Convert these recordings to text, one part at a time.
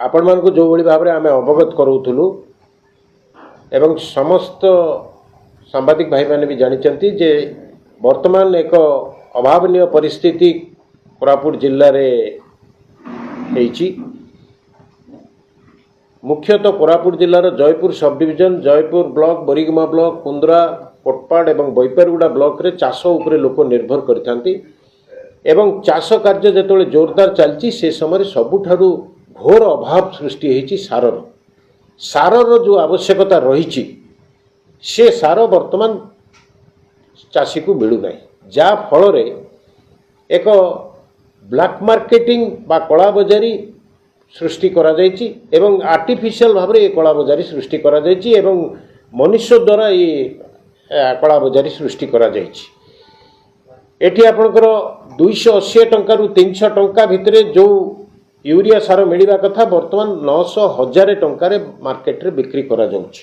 ଆପଣମାନଙ୍କୁ ଯେଉଁଭଳି ଭାବରେ ଆମେ ଅବଗତ କରାଉଥିଲୁ ଏବଂ ସମସ୍ତ ସାମ୍ବାଦିକ ଭାଇମାନେ ବି ଜାଣିଛନ୍ତି ଯେ ବର୍ତ୍ତମାନ ଏକ ଅଭାବନୀୟ ପରିସ୍ଥିତି କୋରାପୁଟ ଜିଲ୍ଲାରେ ହେଇଛି। ମୁଖ୍ୟତଃ କୋରାପୁଟ ଜିଲ୍ଲାର Jeypore sub division, Jeypore block, Boriguma block, Kundra, Kotpad ଏବଂ ବୈପାରିଗୁଡ଼ା ବ୍ଲକରେ ଚାଷ ଉପରେ ଲୋକ ନିର୍ଭର କରିଥାନ୍ତି ଏବଂ ଚାଷ କାର୍ଯ୍ୟ ଯେତେବେଳେ ଜୋରଦାର ଚାଲିଛି, ସେ ସମୟରେ ସବୁଠାରୁ ଘୋର ଅଭାବ ସୃଷ୍ଟି ହେଇଛି ସାରର। ସାରର ଯେଉଁ ଆବଶ୍ୟକତା ରହିଛି, ସେ ସାର ବର୍ତ୍ତମାନ ଚାଷୀକୁ ମିଳୁନାହିଁ, ଯାହା ଫଳରେ ଏକ ବ୍ଲାକ୍ ମାର୍କେଟିଂ ବା କଳାବଜାରୀ ସୃଷ୍ଟି କରାଯାଇଛି ଏବଂ ଆର୍ଟିଫିସିଆଲ ଭାବରେ ଏ କଳାବଜାରୀ ସୃଷ୍ଟି କରାଯାଇଛି ଏବଂ ମନୁଷ୍ୟ ଦ୍ୱାରା ଏ କଳାବଜାରୀ ସୃଷ୍ଟି କରାଯାଇଛି। ଏଠି ଆପଣଙ୍କର 280 ଟଙ୍କାରୁ 300 ଟଙ୍କା ଭିତରେ ଯେଉଁ ୟୁରିଆ ସାର ମିଳିବା କଥା, ବର୍ତ୍ତମାନ 900, 1000 ଟଙ୍କାରେ ମାର୍କେଟରେ ବିକ୍ରି କରାଯାଉଛି।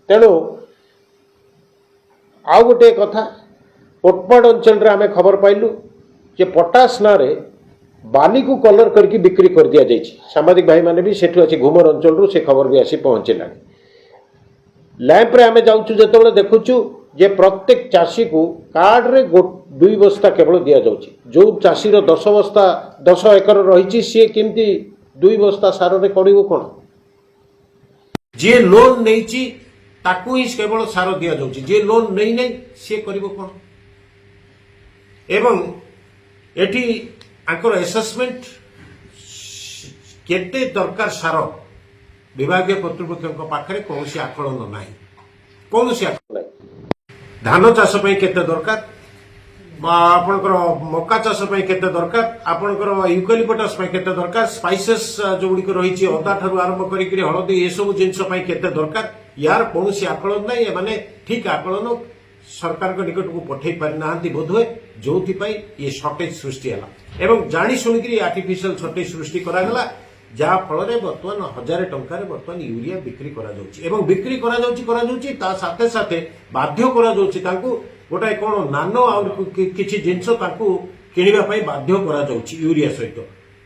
ତେଣୁ ଆଉ ଗୋଟିଏ କଥା, କୋଟପାଡ଼ ଅଞ୍ଚଳରେ ଆମେ ଖବର ପାଇଲୁ ଯେ ପଟାସ ନାଁରେ ବାଲିକୁ କଲର କରିକି ବିକ୍ରି କରିଦିଆଯାଇଛି। ସାମ୍ବାଦିକ ଭାଇମାନେ ବି ସେଠୁ ଆସି, ଘୁମର ଅଞ୍ଚଳରୁ ସେ ଖବର ବି ଆସି ପହଞ୍ଚିଲାଣି। ଲ୍ୟାମ୍ପରେ ଆମେ ଯାଉଛୁ ଯେତେବେଳେ, ଦେଖୁଛୁ ଯେ ପ୍ରତ୍ୟେକ ଚାଷୀକୁ କାର୍ଡ଼ରେ 2 ବସ୍ତା କେବଳ ଦିଆଯାଉଛି। ଯେଉଁ ଚାଷୀର 10 ବସ୍ତା, 10 ଏକର ରହିଛି, ସିଏ କେମିତି 2 ବସ୍ତା ସାରରେ କରିବ କ'ଣ? ଯିଏ ଲୋନ୍ ନେଇଛି, ତାକୁ ହିଁ କେବଳ ସାର ଦିଆଯାଉଛି। ଯିଏ ଲୋନ୍ ନେଇନାହିଁ, ସିଏ କରିବ କ'ଣ? ଏବଂ ଏଠି ଆଙ୍କର ଆସେସମେଣ୍ଟ, କେତେ ଦରକାର ସାର, ବିଭାଗୀୟ କର୍ତ୍ତୃପକ୍ଷଙ୍କ ପାଖରେ କୌଣସି ଆକଳନ ନାହିଁ, କୌଣସି ଆକଳନ ନାହିଁ। ଧାନ ଚାଷ ପାଇଁ କେତେ ଦରକାର ବା ଆପଣଙ୍କର ମକା ଚାଷ ପାଇଁ କେତେ ଦରକାର, ଆପଣଙ୍କର ୟୁକାଲିପଟାସ ପାଇଁ କେତେ ଦରକାର, ସ୍ପାଇସେସ୍ ଯୋଉଗୁଡ଼ିକ ରହିଛି, ଅଦା ଠାରୁ ଆରମ୍ଭ କରିକିରି ହଳଦୀ, ଏସବୁ ଜିନିଷ ପାଇଁ କେତେ ଦରକାର, ୟାର କୌଣସି ଆକଳନ ନାହିଁ। ଏମାନେ ଠିକ ଆକଳନ ସରକାରଙ୍କ ନିକଟକୁ ପଠେଇ ପାରିନାହାନ୍ତି ବୋଧହୁଏ, ଯୋଉଥିପାଇଁ ଏ ସର୍ଟେଜ ସୃଷ୍ଟି ହେଲା ଏବଂ ଜାଣି ଶୁଣିକିରି ଆର୍ଟିଫିସିଆଲ ସର୍ଟେଜ ସୃଷ୍ଟି କରାଗଲା, ଯାହା ଫଳରେ ବର୍ତ୍ତମାନ 1000 ଟଙ୍କାରେ ବର୍ତ୍ତମାନ ୟୁରିଆ ବିକ୍ରି କରାଯାଉଛି ଏବଂ ବିକ୍ରି କରାଯାଉଛି, ତା ସାଥେ ସାଥେ ବାଧ୍ୟ କରାଯାଉଛି ତାଙ୍କୁ ଗୋଟାଏ କ'ଣ ନାନୋ ଆଉ କିଛି ଜିନିଷ ତାଙ୍କୁ କିଣିବା ପାଇଁ ବାଧ୍ୟ କରାଯାଉଛି ୟୁରିଆ ସହିତ,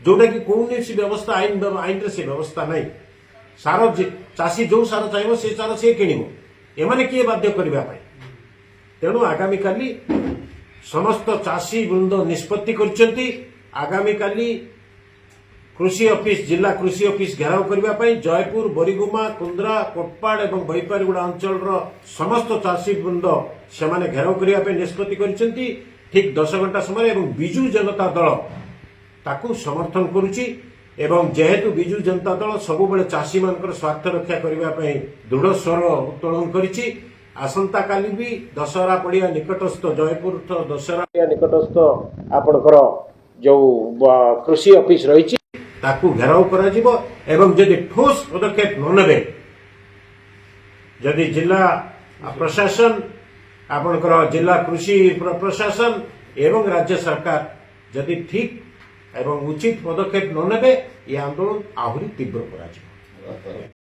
ଯୋଉଟା କି କୌଣସି ବ୍ୟବସ୍ଥା ଆଇନରେ ସେ ବ୍ୟବସ୍ଥା ନାହିଁ। ସାର ଚାଷୀ ଯୋଉ ସାର ଚାହିଁବ, ସେ ସାର ସିଏ କିଣିବ। ଏମାନେ କିଏ ବାଧ୍ୟ କରିବା ପାଇଁ? ତେଣୁ ଆଗାମୀକାଲି ସମସ୍ତ ଚାଷୀ ବୃନ୍ଦ ନିଷ୍ପତ୍ତି କରିଛନ୍ତି, ଆଗାମୀକାଲି କୃଷି ଅଫିସ, ଜିଲ୍ଲା କୃଷି ଅଫିସ ଘେରାଉ କରିବା ପାଇଁ। ଜୟପୁର, ବୋରିଗୁମା, କୁନ୍ଦ୍ରା, କୋଟପାଡ଼ ଏବଂ ବୈପାରିଗୁଡ଼ା ଅଞ୍ଚଳର ସମସ୍ତ ଚାଷୀ ବୃନ୍ଦ ସେମାନେ ଘେରାଉ କରିବା ପାଇଁ ନିଷ୍ପତ୍ତି କରିଛନ୍ତି ଠିକ 10 ଘଣ୍ଟା ସମୟରେ ଏବଂ ବିଜୁ ଜନତା ଦଳ ତାକୁ ସମର୍ଥନ କରୁଛି। ଏବଂ ଯେହେତୁ ବିଜୁ ଜନତା ଦଳ ସବୁବେଳେ ଚାଷୀମାନଙ୍କର ସ୍ୱାର୍ଥ ରକ୍ଷା କରିବା ପାଇଁ ଦୃଢ଼ ସ୍ୱର ଉତ୍ତୋଳନ କରିଛି, ଆସନ୍ତାକାଲି ବି ଦଶହରା ପଡ଼ିଆ ନିକଟସ୍ଥ, ଜୟପୁର ଦଶହରା ପଡ଼ିଆ ନିକଟସ୍ଥ ଆପଣଙ୍କର ଯୋଉ କୃଷି ଅଫିସ ରହିଛି, ତାକୁ ଘେରାଉ କରାଯିବ। ଏବଂ ଯଦି ଠୋସ୍ ପଦକ୍ଷେପ ନ ନେବେ, ଯଦି ଜିଲ୍ଲା ପ୍ରଶାସନ, ଆପଣଙ୍କର ଜିଲ୍ଲା କୃଷି ପ୍ରଶାସନ ଏବଂ ରାଜ୍ୟ ସରକାର ଯଦି ଠିକ ଏବଂ ଉଚିତ ପଦକ୍ଷେପ ନ ନେବେ, ଏ ଆନ୍ଦୋଳନ ଆହୁରି ତୀବ୍ର କରାଯିବ।